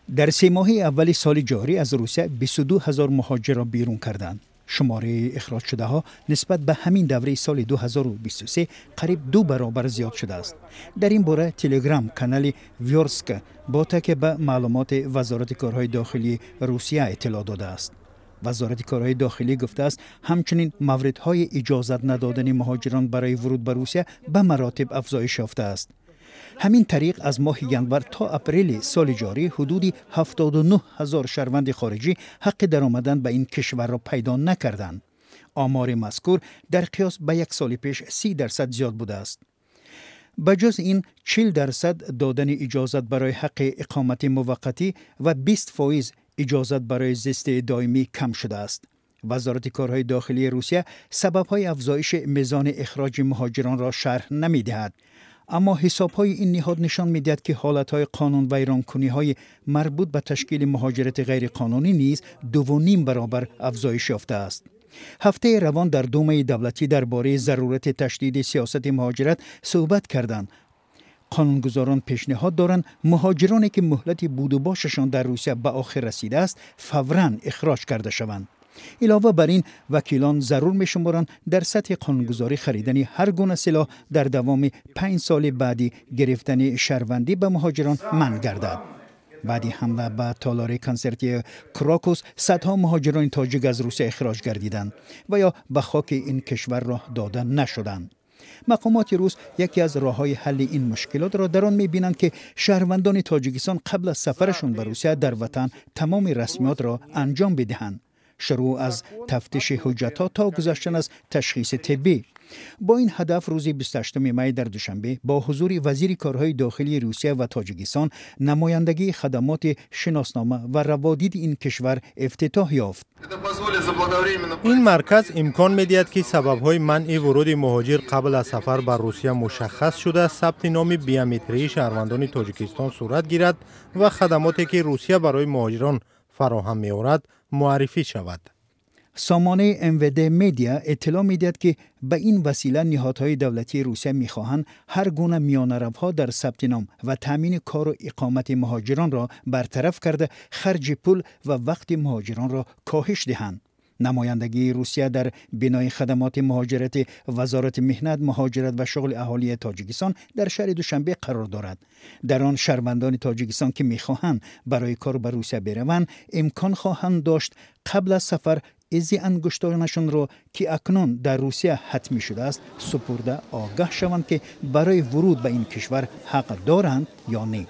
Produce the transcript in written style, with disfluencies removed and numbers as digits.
Дар 3 моҳаи аввали соли ҷорӣ аз Русия 22 ҳазор муҳоҷирро берун карданд. Шумораи ихроҷшудаҳо нисбат ба ҳамин давраи соли 2023 қариб ду баробар зиёд шудааст. Дар ин бора Телеграм канали Вёрстка бо такя ба маълумоти Вазорати корҳои дохилии Русия иттилоъ додааст. Вазорати корҳои дохилӣ гуфтааст, ҳамчунин мавридҳои иҷозат надодани муҳоҷирон барои вуруд ба Русия ба маротиб афзоиш ёфтааст. Ҳамин тариқ, аз моҳи январ то апрели соли ҷорӣ ҳудуди 79 ҳазор шаҳрванди хориҷӣ ҳаққи даромадан ба ин кишварро пайдо накарданд. Омори мазкур дар қиёс ба як соли пеш 30% зиёд будааст. Ба ҷуз ин, 40% додани иҷозат барои ҳаққи иқомати муваққатӣ ва 20% иҷозат барои зисти доимӣ кам шудааст. Вазорати корҳои дохилии Русия сабабҳои афзоиши мизони ихроҷи муҳоҷиронро шарҳ намедиҳад, аммо ҳисобҳои ин ниҳод нишон медиҳад, ки ҳолатҳои қонунвайронкуниҳои марбут ба ташкили муҳоҷирати ғайриқонунӣ низ дувуним баробар афзоиш ёфтааст. Ҳафтаи равон дар Думаи давлатӣ дар бораи зарурати ташдиди сиёсати муҳоҷират суҳбат карданд. Қонунгузорон пешниҳод доранд, муҳоҷироне ки муҳлати будубошашон дар Русия ба охир расидааст, фавран ихроҷ карда шаванд. Илова бар ин, вакилон зарур мешуморанд, дар сатҳи қонунгузорӣ харидани ҳар гуна силоҳ дар давоми 5 соли баъди гирифтани шаҳрвандӣ ба муҳоҷирон манъ гардад. Баъди ҳамла ба толори консерти Крокус садҳо муҳоҷирони тоҷик аз Русия ихроҷ гардиданд ва ё ба хоки ин кишвар роҳ дода нашуданд. Мақомоти рус яке аз роҳҳои ҳалли ин мушкилотро дар он мебинанд, ки шаҳрвандони Тоҷикистон қабл аз сафарашон ба Русия дар ватан тамоми расмиётро анҷом бидиҳанд, шурӯъ аз тафтиши ҳуҷҷатҳо то гузаштан аз ташхиси тиббӣ. Бо ин ҳадаф рӯзи 28 май дар Душанбе бо ҳузури вазири корҳои дохилии Русия ва Тоҷикистон намояндагии хадамоти шиноснома ва раводиди ин кишвар ифтитоҳ ёфт. Ин марказ имкон медиҳад, ки сабабҳои манъи вуруди муҳоҷир қабл аз сафар ба Русия мушаххас шуда, сабти номи биометрии шаҳрвандони Тоҷикистон сурат гирад ва хадамоте, ки Русия барои муҳоҷирон фароҳам меорад, муаррифӣ шавад. Сомонаи МВД Медиа иттилоъ медиҳад, ки ба ин васила ниҳодҳои давлатии Русия мехоҳанд ҳар гуна миёнаравҳо дар сабти ном ва таъмини кору иқомати муҳоҷиронро бартараф карда, харҷи пул ва вақти муҳоҷиронро коҳиш диҳанд. Намояндагии Русия дар бинои хадамоти муҳоҷирати Вазорати меҳнат, муҳоҷират ва шуғли аҳолии Тоҷикистон дар шаҳри Душанбе қарор дорад. Дар он шаҳрвандони Тоҷикистон, ки мехоҳанд барои кор ба Русия бераванд, имкон хоҳанд дошт қабл аз сафар изи ангуштонашонро, ки акнун дар Русия ҳатмӣ шудааст, супурда, огаҳ шаванд, ки барои вуруд ба ин кишвар ҳақ доранд ё не.